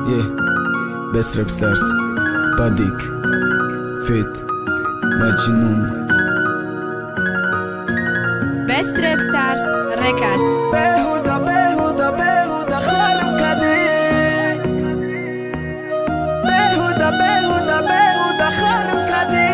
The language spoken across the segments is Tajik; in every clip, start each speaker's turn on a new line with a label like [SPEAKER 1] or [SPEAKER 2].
[SPEAKER 1] Yeah, Best Rap Stars, Badik, Fit, Majnun.
[SPEAKER 2] Best Rap Stars Records.
[SPEAKER 3] Беҳуда, беҳуда, беҳуда хорм кадӣ. Беҳуда, беҳуда, беҳуда хорм кадӣ.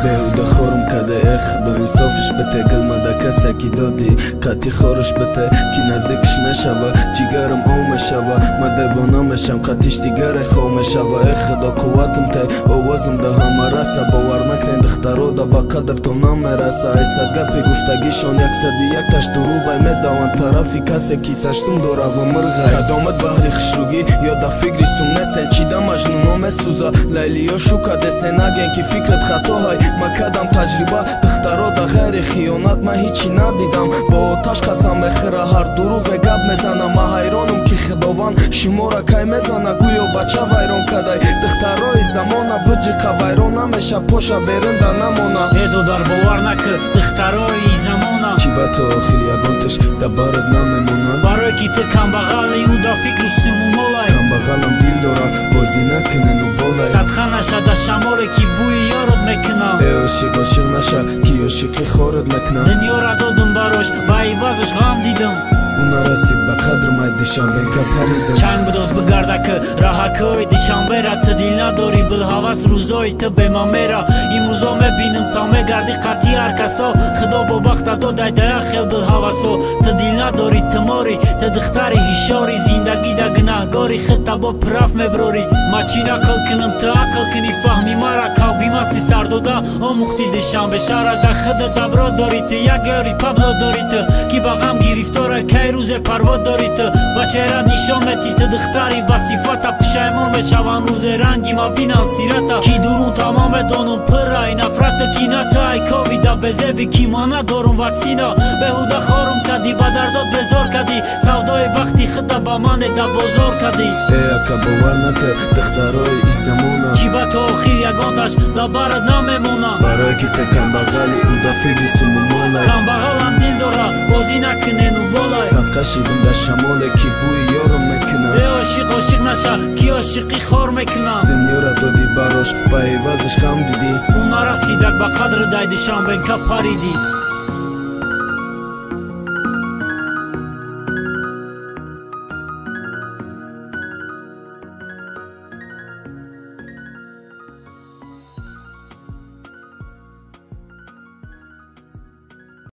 [SPEAKER 1] Беҳуда хорм каде, э худо, инсофиш бите. Гилмада касе ки додӣ, қатъи хориш бите, ки наздикш нашава, ҷигарам ов мешава, ма девона мешам, қатиш дигаре хов мешава. Э худо, қувватам те, овозам да ҳама раса, бовар накунед, духтарода ба қадртон намераса. Ай сад гапи гуфтагишон яксади якташ дурӯғай, медаванд тарафи касе ки саштум дора ва мирғай. Кадомат баҳри хушругӣ ё да фикри сум нестен, чида маҷнуно месӯза, лайлиё шука дестен. Наген ки фикрат хатоҳай, ма кадам таҷриба, духтаро да ғайри хиёнат ман ҳичи надидам. Бо оташ қасам мехӯра, ҳар дурӯғе гап мезана. Ма ҳайронам, ки худованд шуморо кай мезана, гӯё бача вайрон кадай. Духтарои замона биҷиқа вайрон намеша, поша беринда намона.
[SPEAKER 4] Э додар, бовар накӣ духтарои замона.
[SPEAKER 1] Чӣ ба то охир ягонташ да барат намемона?
[SPEAKER 4] Барое ки ту камбағали, ӯ да фикру сумумолай.
[SPEAKER 1] Камбағалам дил дора, бозӣ накунену болай.
[SPEAKER 4] Садха нашада шамоле ки бӯи ёрот мекунам.
[SPEAKER 1] Э ошиқ ошиқ наша, ки ошиқӣ хорат мекунам.
[SPEAKER 4] Дунёра додум барош, ба ивазаш ғам дидам.
[SPEAKER 1] Ӯ нарасид ба қадр, май душанбенка паридам.
[SPEAKER 4] Чанг бидоз бигардаки раҳакҳои душанбера, ту дил надорӣ, билҳавас рӯзои ту бемамера. Имрӯзо мебинам, та мегардӣ қатъи ҳар касо, худо бо бахта додай да як хел билҳавасо. Ту дил надорӣ, ту морӣ, ту духтари ҳишорӣ, зиндагӣ да гунаҳгорӣ, худта бо пираф меброрӣ. Ма чӣ нақл кунам, ту ақл кунӣ, фаҳми мара, кавгимасти сардода омӯхти душанбе шаҳра. Да худат абро дорӣ, ту як ёри пабло дорӣ, ту ки ба ғам гирифтора, кай рӯзе парво дорӣ. Ту ба чеҳрат нишон метӣ, ту духтари ба сифата, пушаймон мешаванд рӯзе ранги ма бинан сирата. Ки дурун тамом медонам, пирай нафрату кината, ай ковида безеби ки ма надорум ваксина. Беҳуда хорум кадӣ, ба дардот безор кадӣ, савдои бахти худта ба мане да бозор кадӣ.
[SPEAKER 1] Э ака, бовар накӣ духтарои и замона.
[SPEAKER 4] Чӣ ба то охир ягонташ да барат намемона?
[SPEAKER 1] Барое ки ту камбағали, ӯ да фикри сумумолай.
[SPEAKER 4] Камбағалам дил дора, бозӣ накунену болай.
[SPEAKER 1] Садқа шидум дар шамоле ки бӯи ёром мекунам.
[SPEAKER 4] Э ошиқ ошиқ наша, ки ошиқӣ хор мекунам.
[SPEAKER 1] Дунёра додӣ барош, ба ивазаш ғам дидӣ.
[SPEAKER 4] Ӯ нарасидак ба қадри дай душанбенка паридӣ.